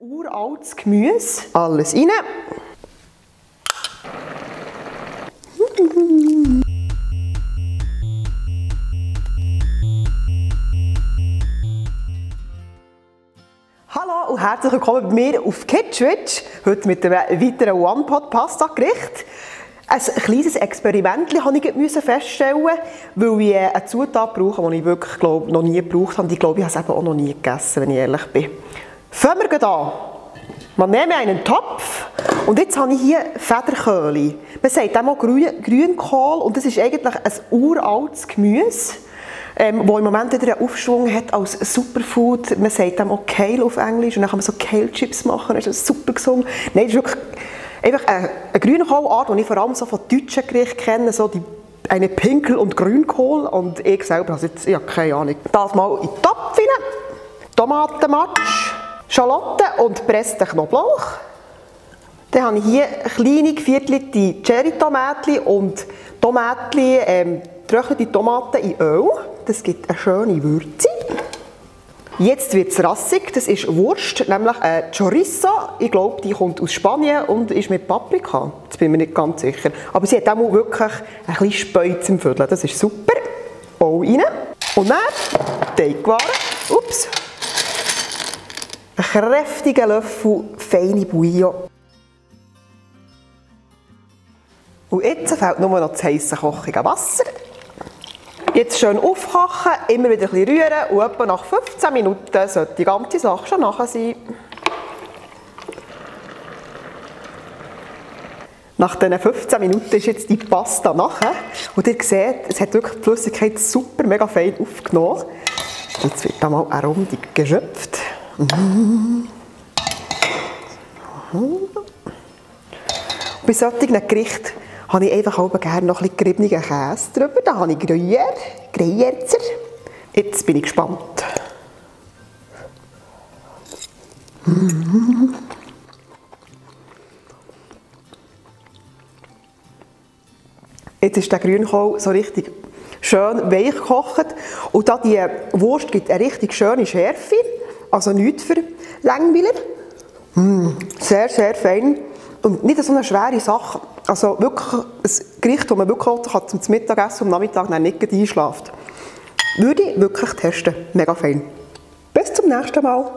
Uraltes Gemüse, alles rein. Hallo und herzlich willkommen bei mir auf Kitschwitsch. Heute mit einem weiteren One-Pot-Pasta-Gericht. Ein kleines Experiment musste ich feststellen, weil ich eine Zutat brauche, die ich wirklich noch nie gebraucht habe. Ich glaube, ich habe es eben auch noch nie gegessen, wenn ich ehrlich bin. Fangen wir an. Man nehme einen Topf und jetzt habe ich hier Federköhli. Man sagt auch Grünkohl und das ist eigentlich ein uraltes Gemüse, das im Moment wieder einen Aufschwung hat als Superfood. Man sagt auch Kale auf Englisch und dann kann man so Kale-Chips machen, das ist super gesund. Nein, das ist wirklich einfach eine Grünkohlart, die ich vor allem so von deutschen Gerichten kenne, so eine Pinkel- und Grünkohl. Und ich selber habe jetzt keine Ahnung. Das mal in den Topf rein, Tomatenmatsch, Schalotten und gepressten Knoblauch. Dann habe ich hier kleine geviertelte Cherry-Tomaten und getrocknete Tomaten in Öl. Das gibt eine schöne Würze. Jetzt wird es rassig, das ist Wurst, nämlich Chorizo. Ich glaube, die kommt aus Spanien und ist mit Paprika. Das bin ich mir nicht ganz sicher. Aber sie hat auch wirklich ein bisschen Speuz im Viertel. Das ist super. Auch rein. Und dann Teigwaren. Ups. Einen kräftigen Löffel feine Bouillon. Und jetzt fehlt nur noch das heisse kochige Wasser. Jetzt schön aufkochen, immer wieder ein bisschen rühren und etwa nach 15 Minuten sollte die ganze Sache schon nachher sein. Nach diesen 15 Minuten ist jetzt die Pasta nachher. Und ihr seht, es hat wirklich die Flüssigkeit super mega fein aufgenommen. Jetzt wird da mal eine Runde geschöpft. Bei solchen Gerichten habe ich einfach auch gerne noch ein bisschen geriebenen Käse drüber. Da habe ich Gruyère. Jetzt bin ich gespannt. Jetzt ist der Grünkohl so richtig schön weich gekocht. Und da die Wurst gibt eine richtig schöne Schärfe. Also nichts für Langweiler. Sehr, sehr fein. Und nicht so eine schwere Sache. Also wirklich ein Gericht, das man wirklich zum Mittagessen und am Nachmittag nicht einschläft. Würde ich wirklich testen. Mega fein. Bis zum nächsten Mal.